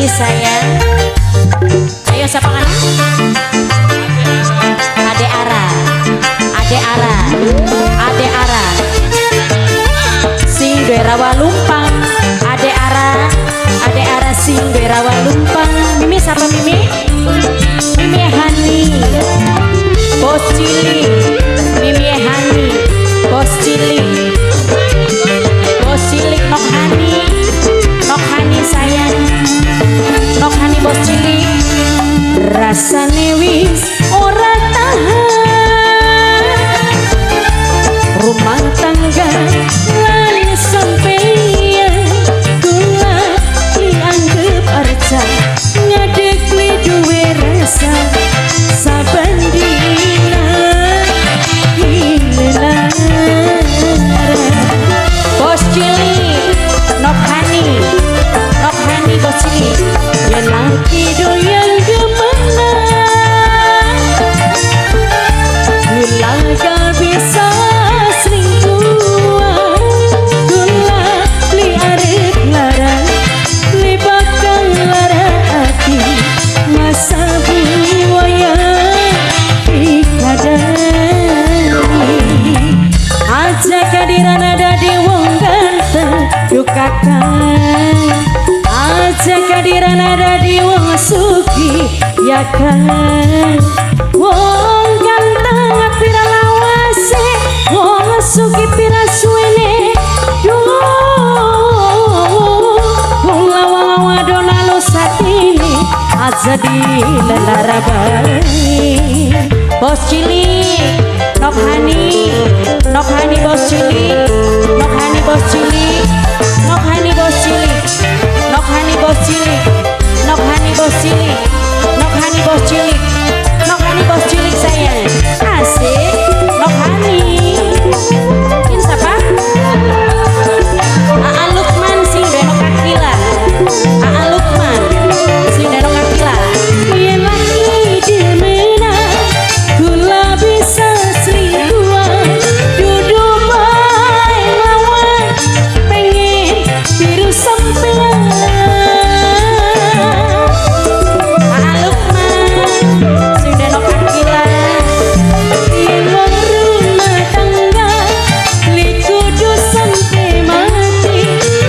Hani sayang. Ayo, siapa kan? Ade Ara. Ade Ara. Ade Ara. Sing duwe Rawa Lumpang. Ade Ara. Ade Ara sing duwe Rawa Lumpang. Mimi siapa, Mimi? Mimi Hani. Bos cilik. Mimi Hani. Bos cilik. Bos cilik Nok Hani. Nok Hani sayang. Nok Hani, bos cilik. Rasane wis ora tahan. Rumah tangga lan sampeyan, kula dianggep arca ngadeg li duwe rasa saben dina hilang. Bos cilik Nok Hani. Nok Hani, bos cilik. Yen laki doyan demenan, gula gak bisa selingkuhan. Gula li arep larang, li bakal lara ati. Masa buaya dikadani. Aja kadiran ada di wong ganteng dukakan. Aja kadiran ada di wong sugih, ya kan? Wong ganteng pira lawase, wong sugih pira suwene. Duh, wong lawang wadon alus atine, aja dilelara bae. Bos cilik Nok Hani. Nok Hani, bos cilik. Nok Hani, bos cilik. Nok Hani, bos cilik. Nok Hani, bos cilik. Nok Hani, bos cilik. Nok Hani, bos cilik. Nok Hani, bos cilik sayang. Asik Nok Hani. Ini siapa? Aa Lukman sing denok Akila. Aa Lukman sing denok Akila. Yen laki demenan, kula bisa selingkuhan. Duduk bae lawan, pengen tiru sampean. Aa Lukman sing denok Akila. Yen wong rumah tangga li kudu sampe mati.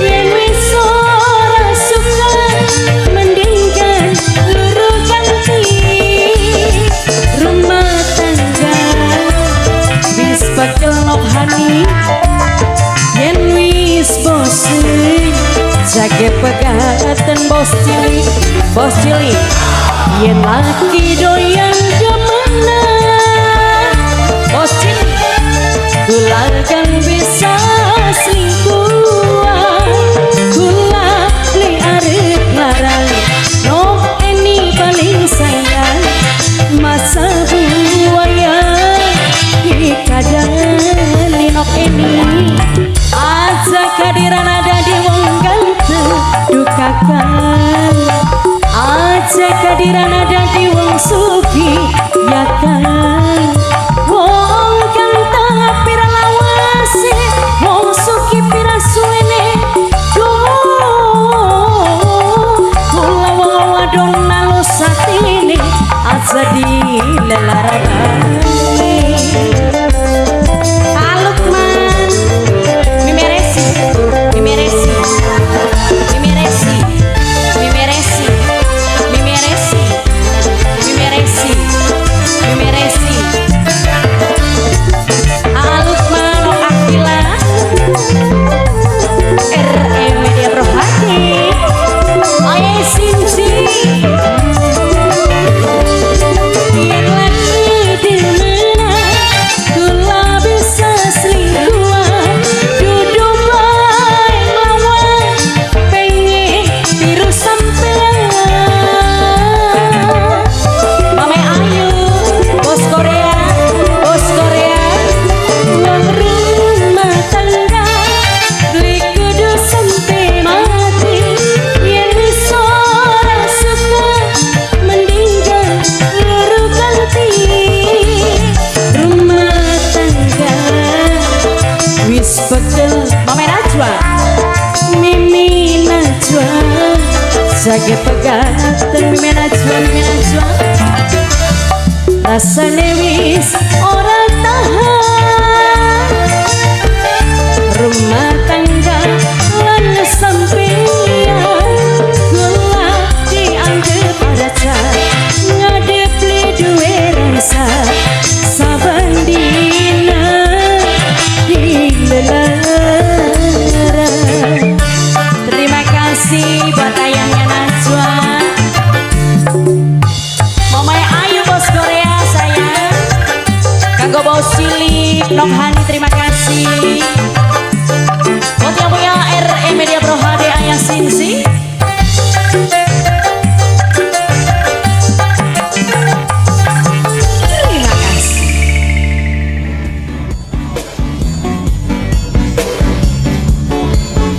Yen wis ora suka, mendingan luru ganti. Rumah tangga wis bakal. Nok Hani, yen wis bosen jage pegatan. Bos cilik, bos cilik. Yen laki doyan demenan, bos cilik, kula kan bisa selingkuhan. Kula li arep larang. Nok Eni paling sayang. Masa buaya dikadani. Nok Eni, aja kadiran ada di wong ganteng dukakan. Aja kadiran ada di wong sugih, ya kan? Wong ganteng pira lawase, wong sugih pira suwene. Duh, kula wong wadon alus atine, aja dilelara bae. Lukman, Mimi Resi, Mimi Resi, Mimi Resi, Mimi Resi, Mimi Resi, Mimi Resi, Mimi Resi. Lukman Nok Akila. RE Media Rohati. Ayo Sinci. Yen laki demenan, kula bisa selingkuhan. Duduk bae lawan, pengen tiru sampean. Mame Ayu, bos Korea, bos Korea. Wong rumah tangga beli kudu sampai mati. Yen wis ora suka, mendingan luru ganti. Rumah tangga wis bekel. Mame Najwa, Mimi Najwa. Jage pegat Mimi Najwa, Mimi Najwa. Rasane wis ora tahan.